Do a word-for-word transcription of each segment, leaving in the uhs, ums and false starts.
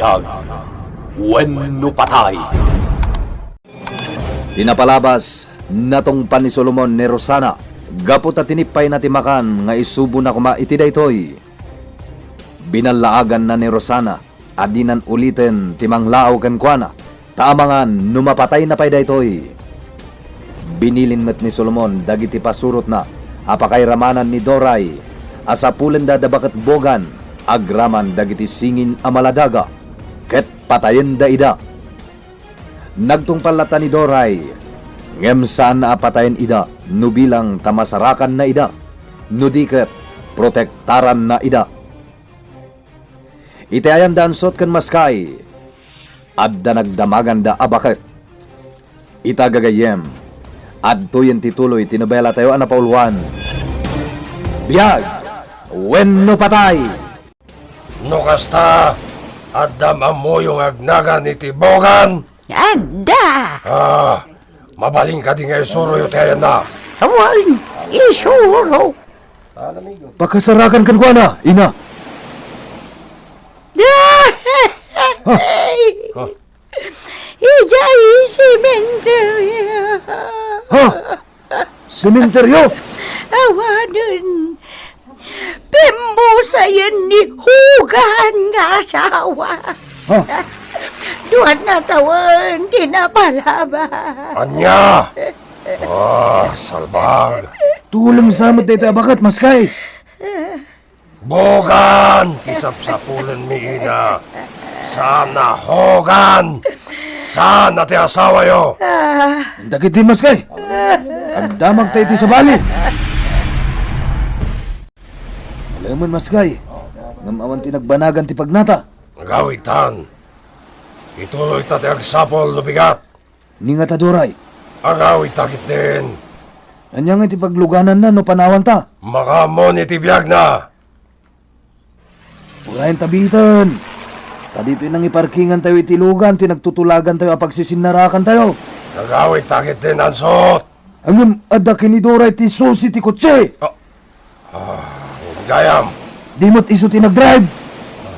Bulag wenno patay. Ti napalabas, natungpaan ni Solomon ni Rosana gapu ta tinippayna ti makan nga isubona koma iti daytoy. Binallaaganna ni Rosana a dinan uliten ti manglaaw kenkuana, ta amangan no mapatayna pay daytoy. Binilin met ni Solomon dagiti pasurotna a pakairamanan ni Doray a sapulenda da baket Bogan agraman dagiti singin a maladaga, ket patayenda ida. Nagtungpal latta ni Doray, ngem saanna a patayen ida no bilang ta masarakanna ida, no di ket protektaranna ida. Iti ayanda ansot ken maskay, adda nagdamaganda a baket. Ita gagayyem, adtoyen ti tuloy ti nobelatayo a napauluan, Biag wenno Patay! No kasta, adda ammoyo nga agnagan iti Bogan? Adda! Ah, mabalin kadi nga isuroyo ti ayanna? Awan, isuro. Pakasarakan kenkuana, ina. Ha? Ha? Idiay sementeryo. Ha? Sementeryo? Awanen. Pimbusayen ni Hogan nga asawa. Ha? Duan a tawen ti napalabas. Ania? Ah, salbag. Tuleng sa met daytoy a baket, maskay. Bogan ti sapsapulenmi, ina. Saan a Hogan. Saan a ti asawayo. Ah. Dagiti maskay. Agdamagta iti sabali. Alemen, maskay. Ngem awan ti nagbanagan ti pagnata. Agawidtan. Ituloyta ti agsapul no bigat. Ni ngata, Doray? Agawidta ketdin. Ania nga ti paglugananna no panawanta? Makaammo ni ti biagna. Urayenta biten. Ta ditoy nangiparkingantayo iti lugan ti nagtutulagantayo a pagsisinarakantayo. Agawidta ketdin, ansot. Ngem adda ken ni Doray ti susi ti kotse. Ah, ah, gayam. Di met isu ti nagdrive.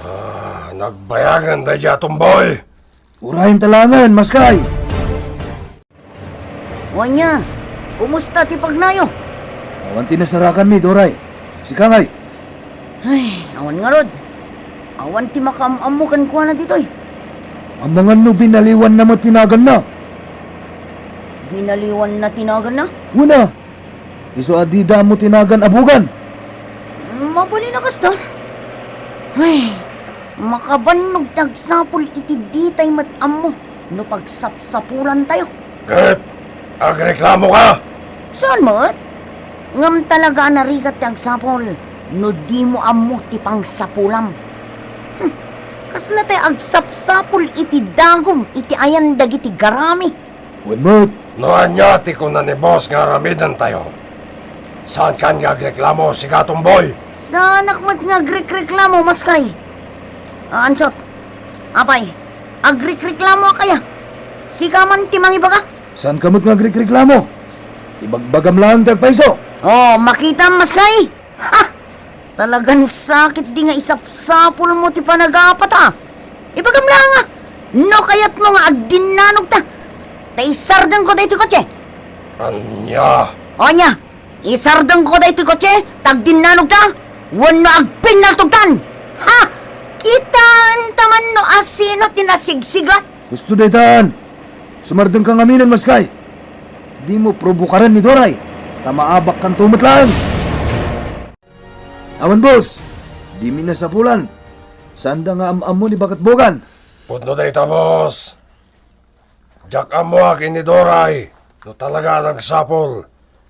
Ah, nagbayagen daydi a tumboy. Urayenta laengen, maskay. Ania, kumusta ti pagnayo? Awan ti nasarakanmi, Doray. Sika ngay? Ay, awan ngarud. Awan ti makaam-ammo kenkuana ditoy. Amangan no binaliwanna met ti naganna. Binaliwanna ti naganna? Wen a. Isu a dida ammo ti nagan a Bogan. Mabalin a kasta. Ay, makabannog ti agsapul iti ditay met ammo no pagsapsapulantayo. Ket agreklamoka? Saan met? Ngem talaga a narigat ti agsapul no dimo ammo ti pangsapulam. Hmm, kasla tay agsapsapul iti dagum iti ayan dagiti garami. Wen met. No ania ti kuna ni boss nga aramidentayo? Saankan nga agreklamo, sika tumboy? Saanak met nga agrekreklamo, maskay. Ah, ansot. Apay, agrekreklamo a kaya? Sika man ti mangibaga? Saanka met nga agrekreklamo? Ibagbagam laeng ti agpayso. Oh, makitam, maskay. Ha! Talagan sakit di nga isapsapulmo ti panagapata. Ibagam laeng a, no kayatmo nga agdinnanogta, ta isardengko daytoy kotse. Ania? O ania, isardengko daytoy kotse, ta agdinnanogta, wenno agpinnaltogtan. Ha! Kitaenta man no asino ti nasigsigat. Husto daytan. Sumardengka ngaminen, maskay. Dimo probokaren ni Doray, ta maabakkanto met laeng. Awan, boss. Dimi nasapulan. Saanda nga am-ammo ni Baket Bogan. Pudno dayta, boss. Diak ammoak ni Doray no talaga a nagsapul.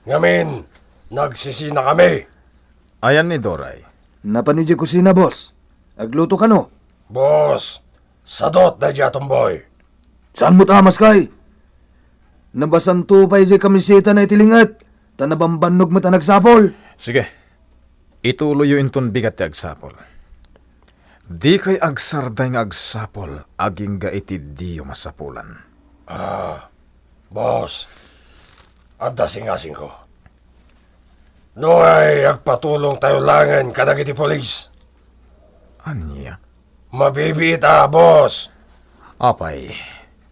Ngamin, nagsisinakami. Ayan ni Doray? Napan idiay kusina, boss. Agluto kano? Boss, sadot daydiay a tumboy. Saan met a, maskay? Nabasanto pay diay kamiseta na iti linget, ta nabambannog met a nagsapul. Sige, ituloyyo inton bigat ti agsapul. Dikay agsarday nga agsapul agingga iti diyo masapulan. Ah, boss, adda singasingko. Nungay agpatulongtayo laengen kadagiti pulis. Ania? Mabibiit a, boss. Apay,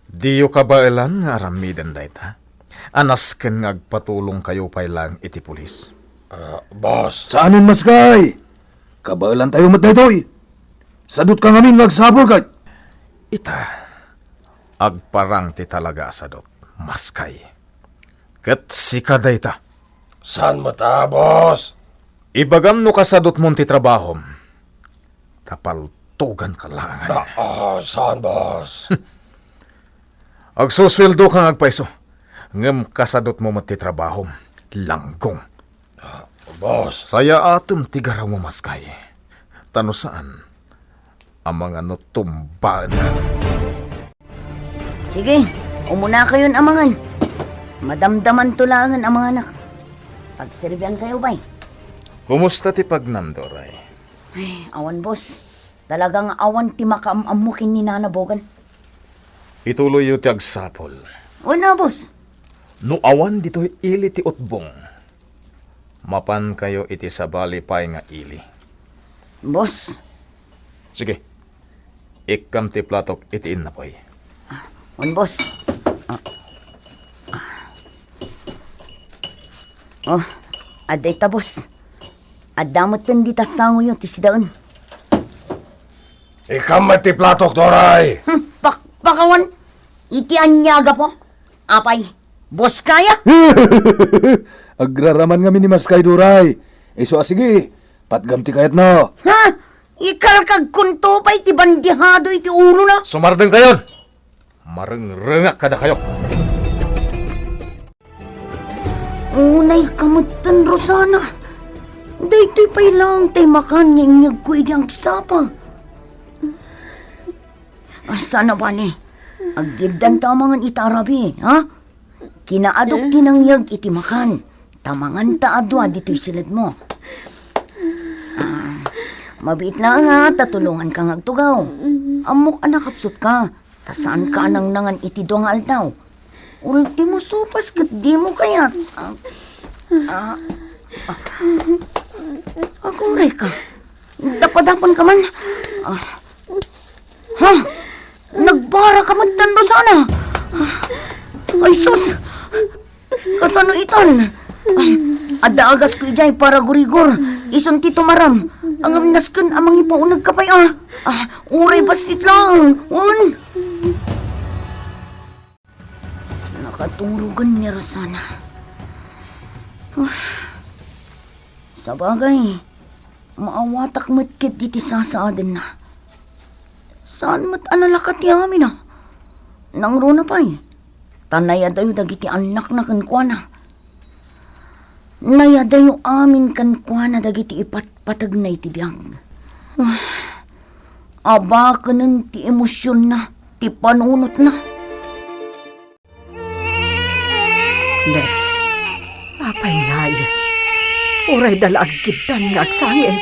diyo kabaelan nga aramiden dayta? A nasken nga agpatulongkayo pay laeng iti pulis? Ah, boss. Saanen, Maskay! Kabaelantayo met daytoy. Sadutka ngamin nga agsapul ket. Ita, agparang ti talaga a sadut, Maskay. Ket sika dayta. Saan met a, boss? Ibagam no kasadutmon ti trabahom, ta paltuganka laengen. Ah, ah, saan, boss? Agsusueldoka nga agpayso, ngem kasadutmo met ti trabahom, langgong. Ah, boss. Sayaatem ti garawmo, Maskay. Ta no saan, amangan no tumbaenka. Sige, umunakayon a mangan. Madamdamanto laengen a manganak. Pagserbiankayo pay. Kumusta ti pagnamdo, Ray? Ay, awan, boss. Talaga nga awan ti makaam-ammo ken ni Nana Bogan. Ituloyyo ti agsapul. Wen a, boss. No awan ditoy ili ti utbong, mapankayo iti sabali pay nga ili. Boss. Sige. Ikkam ti platok iti innapoy. Ah, wen, boss. Ah. Oh, adda ita, boss. Adda metten dita sangoyo ti sidaen. Ikkam met ti platok, Doray. Hmm, pakpakawan. Iti ania gapu? Apay, boss kaya? Agraraman ngamin ni Maskay, Doray. Isu a sige, patgam ti kayatna. Ha? Ikalkagkonto pay ti bandihado iti ulona? Sumardengkayon! Marengrengak kadakayo. Unay ka metten, Rosana. Daytoy pay laeng tay makan nga inyegko idi agsapa. Ah, sana bale. Aggiddan ta amangan ita a rabii, ha? Kinaadok ti nangyeg iti makan, ta manganta a dua ditoy siledmo. Ah, mabiit laeng a ta tulonganka nga agtugaw. Ammok a nakapsutka, ta saanka a nangnangan iti dua nga aldaw. Ultimo sopas ket dimo kayat. Ah, ah, ah. Agurayka. Dapadapanka man. Ah. Ha? Nagbaraka metten, Rosana? Ay, sus! Kasano itan? Ay, adda agasko idiay paragurigor. Isun ti tumaram. Ngem nasken a mangipaunegka pay, a. Ah, uray bassit laeng. Wen. Nakaturogen ni Rosana. Ah, sabagay, maawatak met ketdi ti sasaadenna. Saan met a nalaka ti amin, a? Nangruna pay, ta nayadayo dagiti annakna kenkuana. Nayadayo amin kenkuana dagiti ipatpategna iti biag. Ah, abakenen ti emosionna, ti panunotna. Ne, apay ngay? Uray da la aggiddan nga agsangit.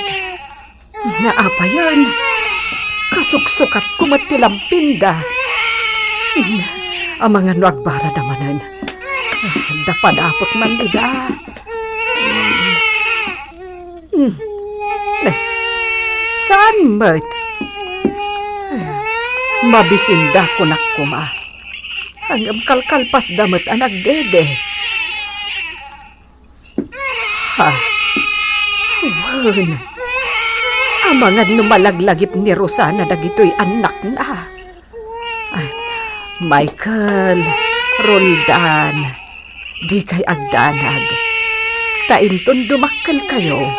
Naapayen, kasuksukatko met ti lampinda. Amangan no agbarada manen. Adda panapot man ida. Hmm. Ne, saan met? Mabisinda, kunak koma. Ngem kalkalpasda met a nagdede. Ha? Wen, amangan no malaglagip ni Rosana dagitoy annakna. Ay, Michael, Roldan, dikay agdanag. Ta inton dumakkelkayo,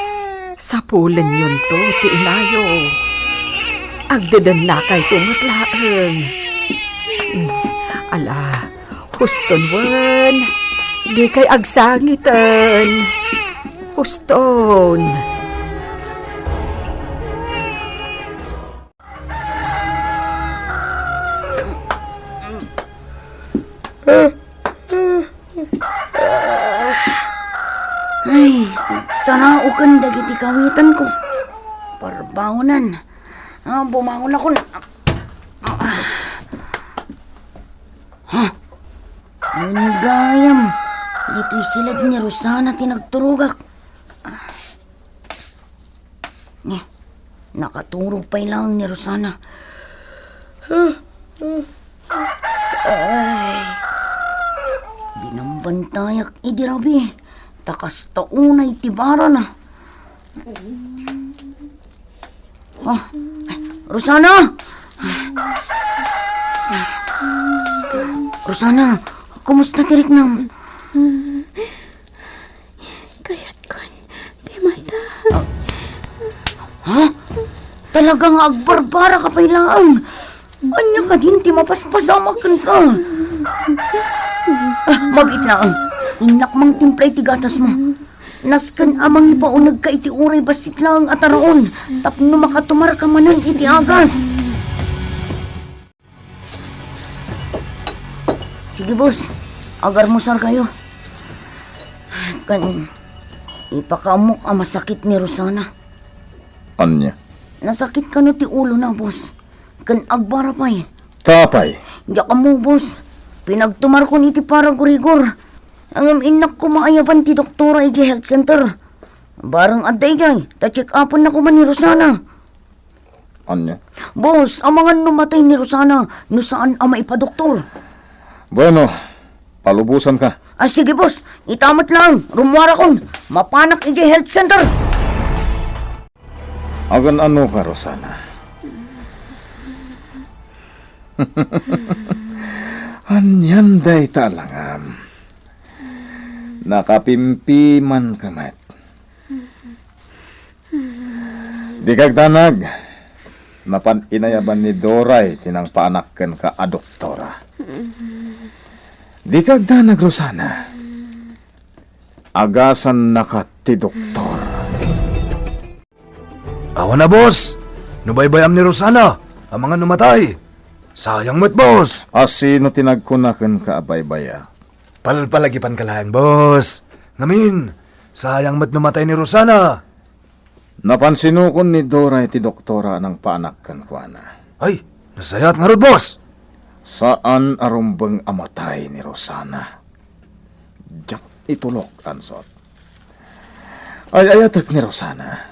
sapulenyonto ti inayo. Agdedennakayto met laeng. Mm, ala, huston wen, dikay agsangiten. Huston. Ay, taraoken dagiti kawitanko. Parbangonan. Ah, bumangonakon. Ha? Ngem gayam, ditoy siled ni Rosana ti nagturogak. Ni, Nakaturog pay laeng ni Rosana. Ay, binambantayak idi rabii. Ta kasta unay ti barana. Ah, Rosana! Rosana, kumusta ti riknam? Kayatkon ti mata. Ha? Talaga nga agbarbara ka pay laeng. Ania kadin ti mapaspasamak kenka? Ah, mabiit laeng. Innak mangtimpla iti gatasmo. Nasken a mangipaunegka iti uray bassit laeng a taraon tapno makatumarka manen iti agas. Sige, boss. Agarmusarkayo. Kan, ipakaammok a masakit ni Rosana. Ania? Nasakit kano ti ulona, boss. Ken agbara pay. Ta apay? Diak ammo, boss. Pinagtumarkon iti paragurigor. Ngem innak koma ayaban ti doktora idiay health center. Bareng adda idiay, ta check-upenna koma ni Rosana. Ania? Boss, amangan no matay ni Rosana no saan a maipadoktor. Bueno, palubosanka. Ah, sige, boss. Ita met laeng, rummuarakon. Mapanak idiay health center. Agan-anoka, Rosana? Anian dayta a langam? Nakapimpimanka met. Dika agdanag. Napan inayaban ni Doray ti nangpaanak kenka a doktora. Dika agdanag, Rosana. Agasannaka ti doktor. Awan a, boss. No baybay-am ni Rosana, amangan no matay. Sayang met, boss. A sino ti nagkuna kenka a baybay-a? Palpalagipanka laeng, boss. Ngamin, sayang met no matay ni Rosana. Napansinokon ni Doray ti doktora a nangpaanak kenkuana. Ay, nasayaat ngarud, boss. Saan a rumbeng a matay ni Rosana. Diak itulok, ansot. Ay-ayatek ni Rosana.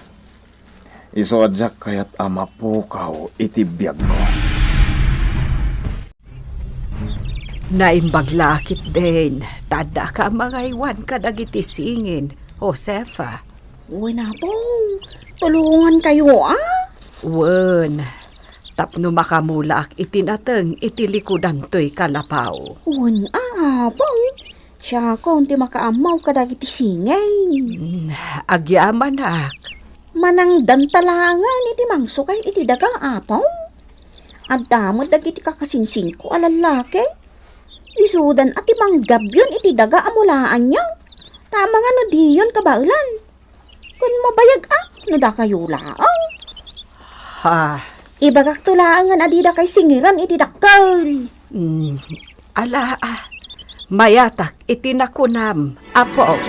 Isu a diak kayat a mapukaw iti biagko. Naimbag la ketdin, ta adda ka a mangaywan kadagiti singin, Josefa. Wen, Apong, tulongankayo, a? Wen, tapno makamulaak iti nateng iti likudan toy kalapaw. Wen, a, Apong, siakon ti makaammo kadagiti singin. Mm, agyamanak. Manangdanta laengen iti mangsukay iti daga, Apong. Adda met dagiti kakasinsinko a lallaki. Isudan a ti manggabyon iti daga a mulaanyo. Ta amangan no diyon kabaelan. Ken mabayag a no dakayo laeng. Ha? Ibagakto laengen a didakay singiren iti dakkel. Mm, ala, a. Mayatak iti nakunam, Apo.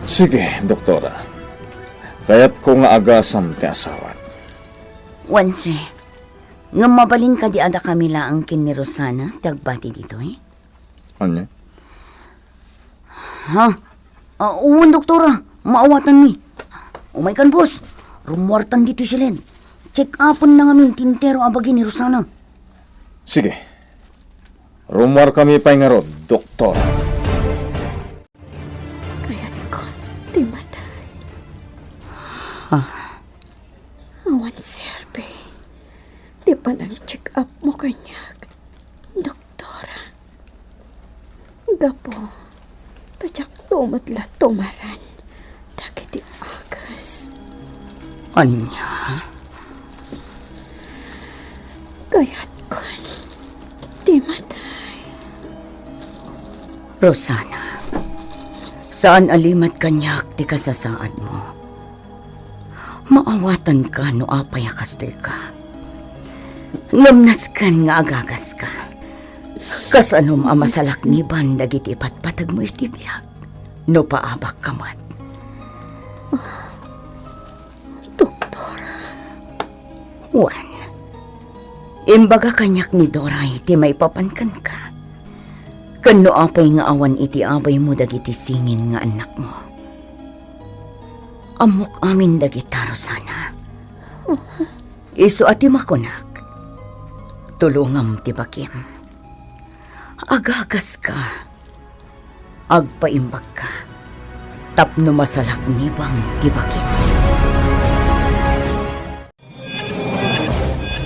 Sige, doktora. Kayatko nga agasam ti asawak. Wen, sir. Ngem mabalin kadi a dakami laeng ken ni Rosana ti agbati ditoy? Ania? Ha? Ah, wen, doktora. Maawatanmi. Umaykan, boss. Rummuartan ditoy siled. Check-upenna ngamin ti entero a bagi ni Rosana. Sige. Rummuarkami pay ngarud, doktora. Kayatkon ti matay. Ah. Awan serbi ti panang-check-upmo kaniak, doktora. Gapu ta diakto met la tumaran dagiti agas. Ania? Kayatkon ti matay. Rosana, saan a limat kaniak ti kasasaadmo. Maawatanka no apay a kastoyka. Ngem nasken nga agagaska. Kasanom a masalakniban dagiti ipatpategmo iti biag no paabakka met. Doktora. Wen, imbaga kaniak ni Doray ti maipapan kenka. Ken no apay nga awan iti abaymo dagiti singin nga annakmo. Ammok amin dagita, Rosana. Isu a ti makunak, tulongam ti bagim. Agagaska, agpaimbagka, tapno masalaknibam ti bagim.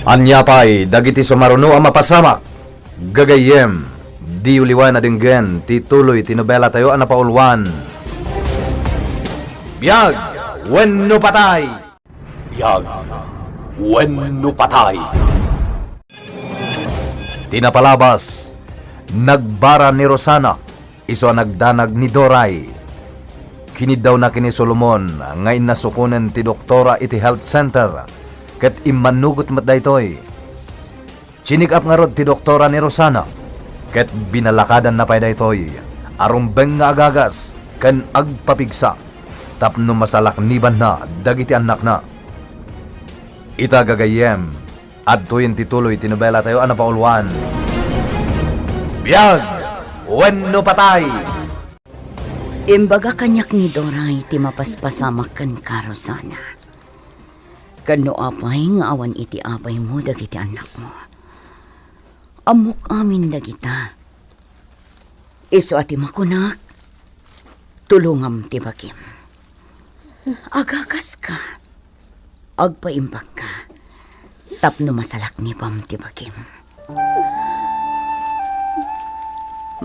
Ania pay dagiti sumaruno a mapasamak? Gagayyem, diyo liwen a denggen ti tuloy ti nobelatayo a napauluan, Biag wenno Patay! Biag wenno Patay! Ti napalabas, nagbara ni Rosana isu a nagdanag ni Doray. Kiniddawna ken ni Solomon nga innasukonen ti doktora iti health center, ket immanugot met daytoy. Chinik-up ngarud ti doktora ni Rosana, ket binalakadanna pay daytoy a rumbeng nga agagas ken agpapigsa tapno masalaknibanna dagiti annakna. Ita gagayyem, adtoyen ti tuloy ti nobelatayo a napauluan, Biag wenno Patay! Imbaga kaniak ni Doray ti mapaspasamak kenka, Rosana. Ken no apay nga awan iti abaymo dagiti annakmo, ammok amin dagita. Isu a ti makunak, tulongam ti bagim. Agagaska, agpaimbagka, tapno masalaknibam ti bagim.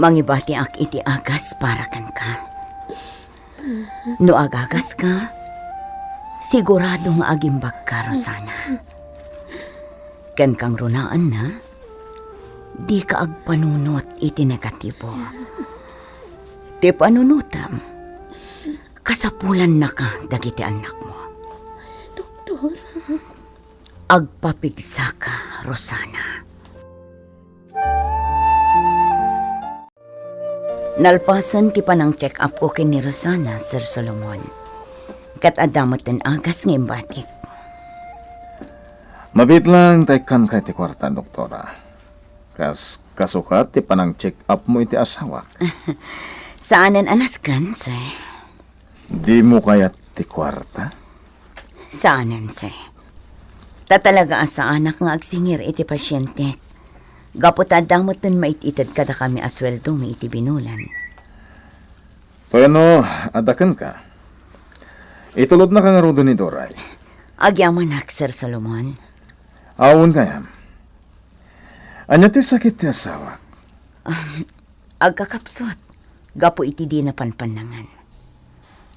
Mangibatiak iti agas para kenka. No agagaska, sigurado nga agimbagka, Rosana. Ken kangrunaanna, dika agpanunot iti negatibo. Ti panunotam, kasapulannaka dagiti annakmo. Doktor. Agpapigsaka, Rosana. Nalpasen ti panang-check-up ko ken ni Rosana, Sir Solomon. Ket adda met ti agas nga imbatik. Mabiit lang ta ikkanka iti kuarta, doktora. Kas, kasukat ti panang-check-up mo iti asawak. Saanen a nasken, sir. Dimo kayat ti kuarta? Saanen, sir. Ta talaga a saanak nga agsingir iti pasientek. Gapu ta adda metten mait-ited kadakami a sueldo nga iti binulan. Wenno, adda kenka. Itulodnaka ngaruden ni Doray. Agyamanak, Sir Solomon. Awan kayam. Ania ti sakit ti asawak? Um, agkakapsut gapu iti dina panpannangan.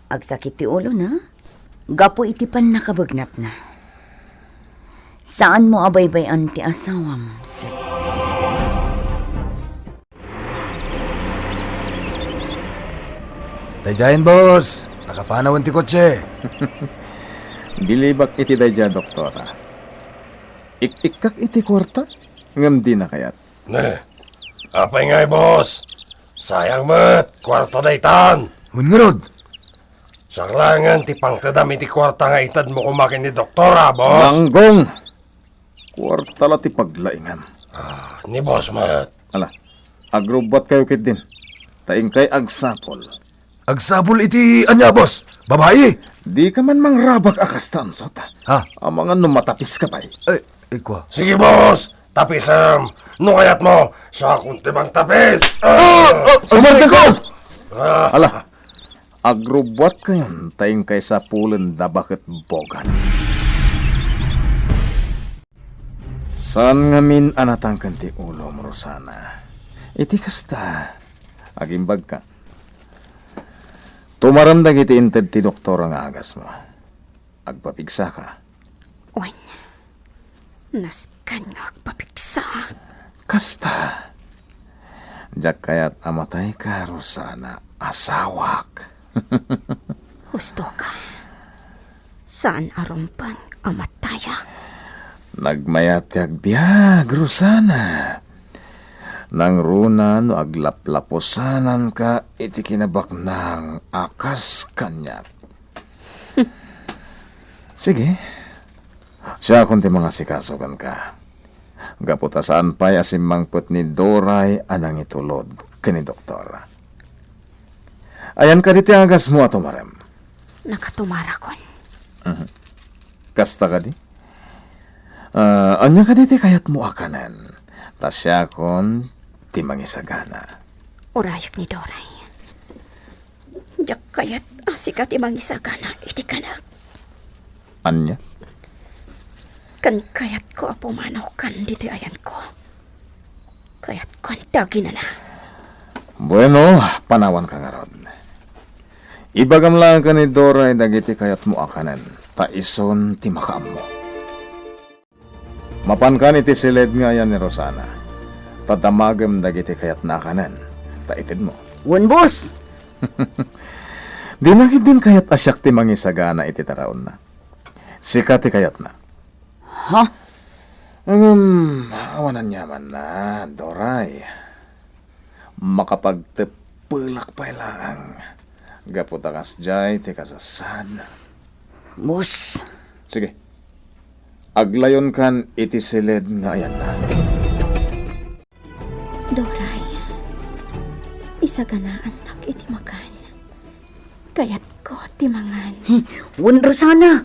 Agsakit ti ulona gapu iti pannakabegnatna. Saanmo a baybay-an ti asawam, sir. Daydiayen, boss. Nakapanawen ti kotse. Bilibak iti daydiay, doktora. Ik-ikkak iti kuarta, ngem dina kayat. Ne, apay ngay, boss? Sayang met, kuarta daytan. Wen ngarud? Siak laengen ti pangtedam iti kuarta nga itedmo koma ken ni doktora, boss. Langgong! Kuarta la ti paglaingam. Ah, ni boss met. Ala, agrubbuatkayo ketdin. Ta inkay agsapul. Agsapul iti ania, boss? Babai? Dika man mangrabak a kasta, ansot. Ha? Amangan no matapiska pay. Ay, ikua. Sige, boss. Tapisem. No kayatmo, siakon ti mangtapis. Ah! Ah! Ah! Sumardengka! Ah! Ala, agrubbuatkayon ta inkay sapulen da baket bogan. Saan ngamin a natangken ti ulom, Rosana. Iti kasta, agimbagka. Tumarem dagiti inted ti doktora nga agasmo. Agpapigsaka. Wen, nasken nga agpapigsa. Kasta, diak kayat a matayka, Rosana, asawak. Husto ka. Saan a rumbeng a matayak. Nagmayat ti agbiag, Rosana. Nangruna no aglaplapusananka iti kinabaknang a kas kaniak. Sige. Siakon ti mangasikaso kenka. Gapu ta saan pay a simmangpet ni Doray a nangitulod ken ni doktor. Ayan kadi ti agasmo a tumarem? Nakatumarakon. Mhm. Kasta kadi? Ah, ania kadi ti kayatmo a kanen? Ta siakon ti mangisagana. Urayek ni Doray. Diak kayat a sika ti mangisagana iti kanek. Ania? Ken kayatko a pumanawkan ditoy ayanko. Kayatkon ti aginana. Bueno, panawanka ngarud. Ibagam laeng ken ni Doray dagiti kayatmo a kanen, ta isun ti makaammo. Mapankan iti siled nga ayan ni Rosana, ta damagem dagiti kayatna a kanen, ta itedmo. Wen, boss! Dina ketdin kayat a siak ti mangisagana iti taraonna. Sika ti kayatna. Ha? Ngem, awan aniamanna, Doray. Makapagteppelak pay laeng. Gapu ta kasdiay ti kasasaadna. Boss. Sige. Aglayonkan iti siled nga ayanna. Doray, isaganaannak iti makan. Kayatko ti mangan. Hmm, wen, Rosana,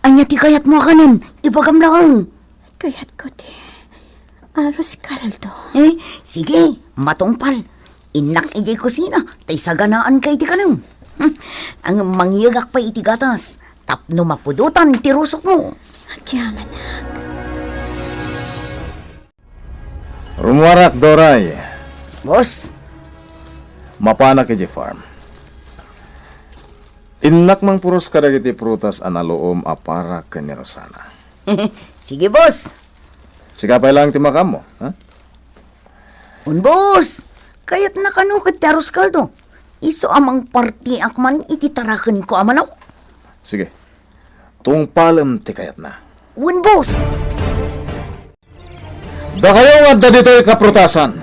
ania ti kayatmo a kanen? Ibagam laeng. Kayatko ti arroz caldo. Eh, sige, matungpal. Innak idiay kusina, ta isaganaanka iti kanem. Hmm, ngem mangyegak pay iti gatas, tapno mapudotan ti rusokmo. Agyamanak. Rumuarak, Doray. Boss. Mapanak idiay farm. Innak mangpuros kadagiti prutas a naluom a para ken ni Rosana. Sige, boss. Sika pay laeng ti makaammo, ha? Wen, boss. Kayatna kano ket ti arroz caldo. Isu a mangpartiak man iti tarakenko a manok. Sige. Tungpalem ti kayatna. Wen, boss. Dakayo nga adda ditoy kaprutasan.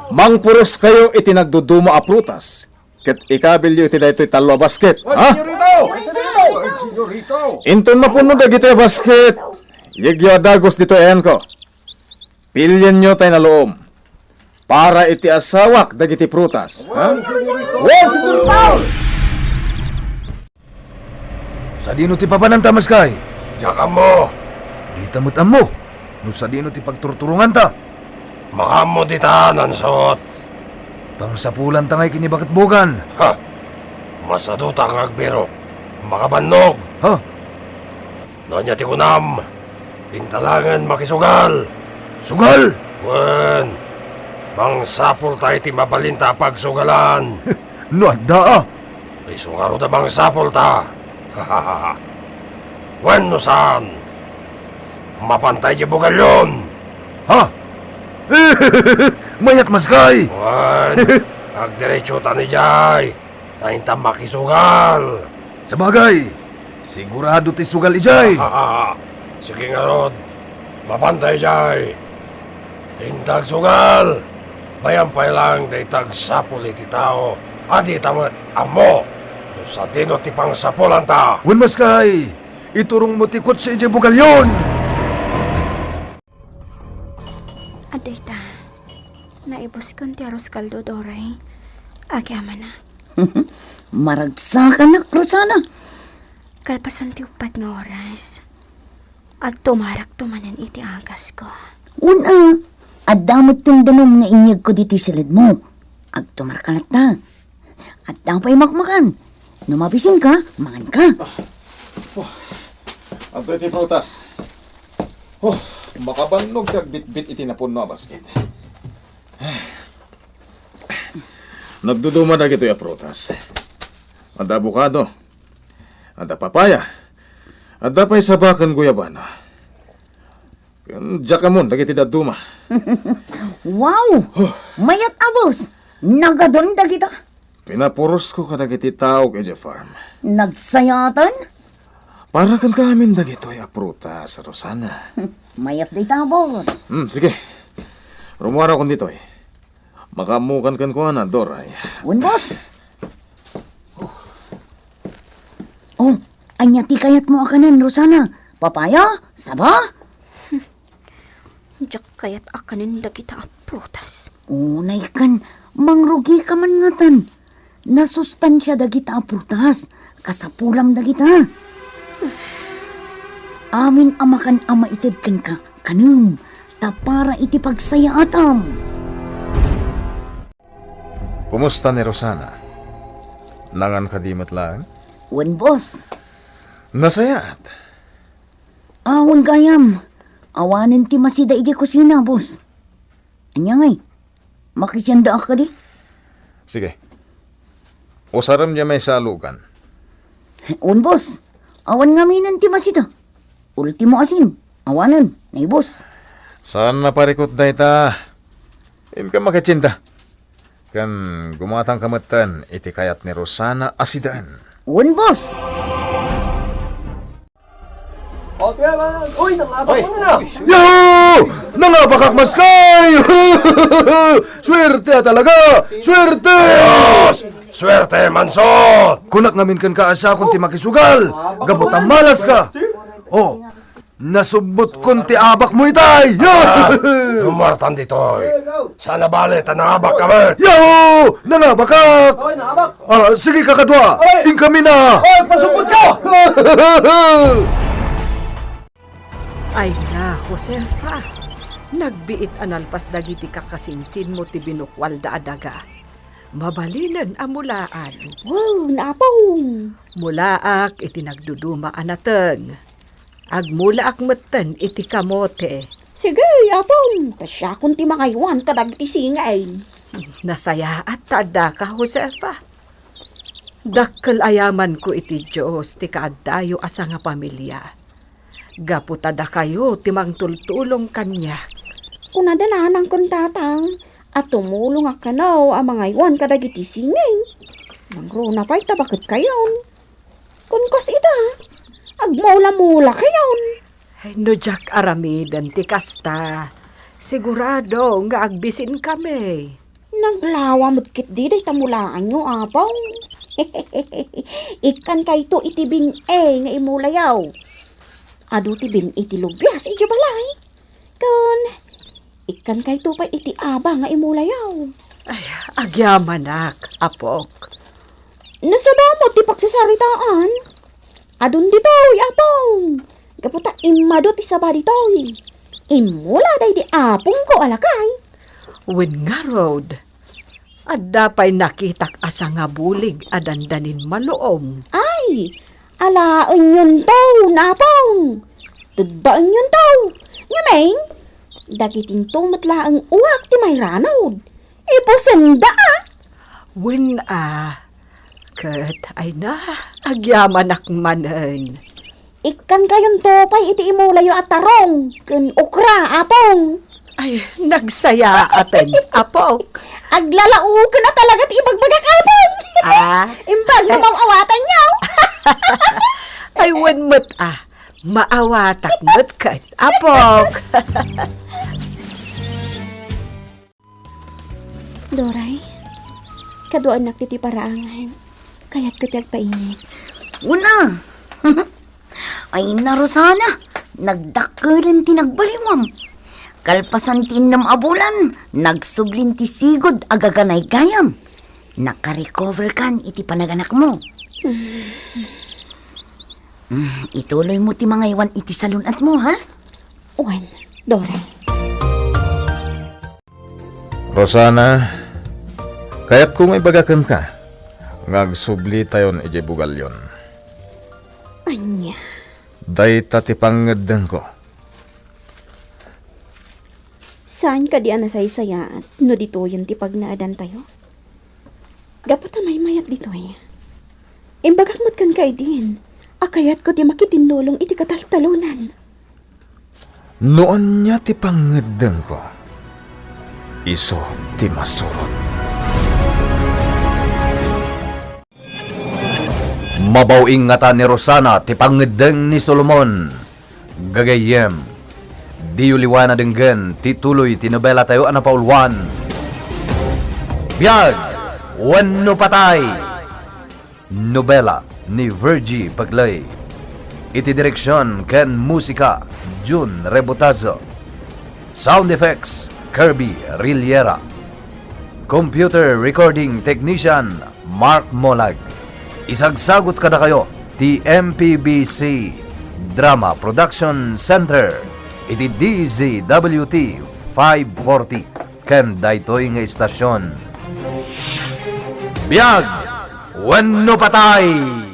Mangpuroskayo iti nagduduma a prutas, ket ikabilyo iti daytoy tallo a basket, ha? Ay, senyorito! Ay, senyorito! Inton mapuno dagitoy a basket, yegyo a dagus ditoy ayanko. Pilienyo tay naluom para iti asawak dagiti prutas, ha? Wen, senyorito! Sadino ti papananta, maskay? Diak ammo. Dita met ammo no sadino ti pagturturonganta. Makaammo dita, nansot. Pangsapulanta ngay ken ni Baketbogan. Ha! Masadutak nga agbirok. Makabannog. Ha? No ania ti kunam, inta laengen makisugal. Sugal? Wen, mangsapulta iti mabalinta a pagsugalan. No adda a. Isu ngarud a mangsapulta. Wen no saan, mapanta idiay bugalyon. Ha? Mayat, maskay! Wen, agdiretsotan idiay. Ta inta makisugal. Sabagay, sigurado ti sugal idiay. Sige ngarud, mapanta idiay. Inta agsugal, bayan pay laeng dayta agsapul iti tao a dita met ammo no sadino ti pangsapulanta. Wen, maskay, iturongmo ti kotse idiay bugalyon. Adda ita. Naibuskon ti arroz caldo, Doray. Agyamanak. Maragsakanak, Rosana. Kalpasan ti uppat nga oras, agtumarakto manen iti agasko. Wen a, adda met ti danum nga inyegko ditoy siledmo. Agtumarka latta. Adda pay makmakan. No mabisinka, manganka. Oh, adtoy ti prutas. Oh, makabannog ti agbitbit iti napunno a basket. Nagduduma dagitoy a prutas. Adda abokado. Adda papaya. Adda pay saba ken guyabana. Ken diak amon dagiti dadduma. Wow! Mayat a, boss! Nagadun dagita. Pinapurosko kadagiti taok idiay farm. Nagsayaatan? Para kenka amin dagitoy a prutas, Rosana. Mayat dayta, boss. Hmm, sige. Rumuarakon ditoy. Makaammokan kenkuana, Doray. Wen, boss. Oh, ania ti kayatmo a kanen, Rosana? Papaya? Saba? Diak kayat a kanen dagita a prutas. Unay ken, mangrugika man ngatan. Nasustansia dagita a prutas. Kasapulam dagita. amin a makan a maited kenka, kanem, ta para iti pagsayaatam. Kumusta ni Rosana? Nangan kadi met laeng? Wen, boss. Nasayaat. Awan gayam. Awanen ti masida idiay kusina, boss. Ania ngay? Makitsiendaak kadi? Sige. Usarem diay maisalogan. Wen, boss. Awan ngaminen ti masida. Ultimo asin. Awanen, naibus. Saan a parikut dayta. Inka makitsienda. Ken gumatangka metten iti kayat ni Rosana a sidaen. Wen, boss. O, sige, man. Uy, nangabak mo na na. Yahoo! Nangabakak, maskay! Swerte a talaga! Swerte! Ayos! Swerte, Mansot! Kunak ngamin kenka a siakon ti makisugal, gapu ta malaska. O, nasubbotkon ti abakmo itay! Ah, dumartan ditoy. Saan a bale ta nangabakka met? Yahoo! Nangabakak! Oy, nangabak! Ah, sige, kakadua! Oy! Inkamina! Oy, pasubbotka! Ay na, Josefa, nagbiit a nalpas dagiti kakasinsinmo ti binukualda a daga. Mabalinen a mulaan. Wow, naapong! Mulaak iti nagduduma a nateng. Agmulaak metten iti kamote. Sige, apong, ta siakon ti mangaywan kadagiti singay. Nasayaat ta addaka, Josefa. Dakkel a yamanko iti Dios ti kaaddayo a sangapamilia. Gapu ta dakayo ti mangtultulong kaniak. Kunada nanang ken tatang a tumulongak kano a mangaywan kadagiti singay. Nangruna pay ta baketkayon. Kunkuas ita, agmula-mulakayon. Ay, no diak aramiden ti kasta, sigurado nga agbisinkami. Naglawa met ketdi dayta mulaanyo, Apong. Ikkankayto iti bin-i nga imulayo. Adu ti bin-i ti lubias idiay balay. Ken ikkankayto pay iti aba nga imulayo. Ay, agyamanak, apok. Nasaba met ti pagsasaritaan. Adun ditoy, Apong. Gapu ta immadu ti saba ditoy. Immula daydi apongko a lakay. Wen ngarud, adda pay nakitak a sangabulig a dandanin maluom. Ay, alaenyonto, Apong. Tugbaenyonto. Ngamin, dagitinto met laeng uwak ti mairanud. Ibusenda, a. Wen, a. Ket, ay na, agyamanak manen. Ikkankayonto pay iti imulayo a tarong ken okra, Apong. Ay, nagsayaaten, apok. Aglalaoken a talaga ti ibagbagak, Apong. Ah? Imbag no maw-awatanyo. Ay, wen met, a. Maawatak met ket, apok. Doray, kaduaennak ditoy paraangan. Kayatko ti agpainit. Una! Ay, na, Rosana, nagdakkelen ti nagbaliwam. Kalpasan ti innem a bulan, nagsublin ti sigud a gaganaygayam. Nakarecover kan iti panaganakmo. Mm, ituloymo ti mangaywan iti salun-atmo, ha? Wen, Doray. Rosana, kayatko nga ibaga kenka nga agsublitayon idiay bugalyon. Ania? Dayta ti pangngeddengko. Saan kadi a nasaysayaat no ditoyen ti pagnaedantayo? Gapu ta maymayat ditoy. Imbagak met kenka idin a kayatko ti makitinnulong iti kataltalonan. No ania ti pangngeddengko, isu ti masurot. Mabaw-ing ngata ni Rosana ti pangngeddeng ni Solomon. Gagayyem, diyo liwayan a denggen ti tuloy ti nobelatayo a napauluan, Biag wenno Patay. Nobela ni Virgie Bagley. Iti direksion ken musika, Jun Rebotazo. Sound effects, Kirby Riliera. Computer recording technician, Mark Molag. Isagsagut kadakayo ti M P B C Drama Production Center iti D Z W T five forty ken daytoy nga istasyon. Biag wenno patay!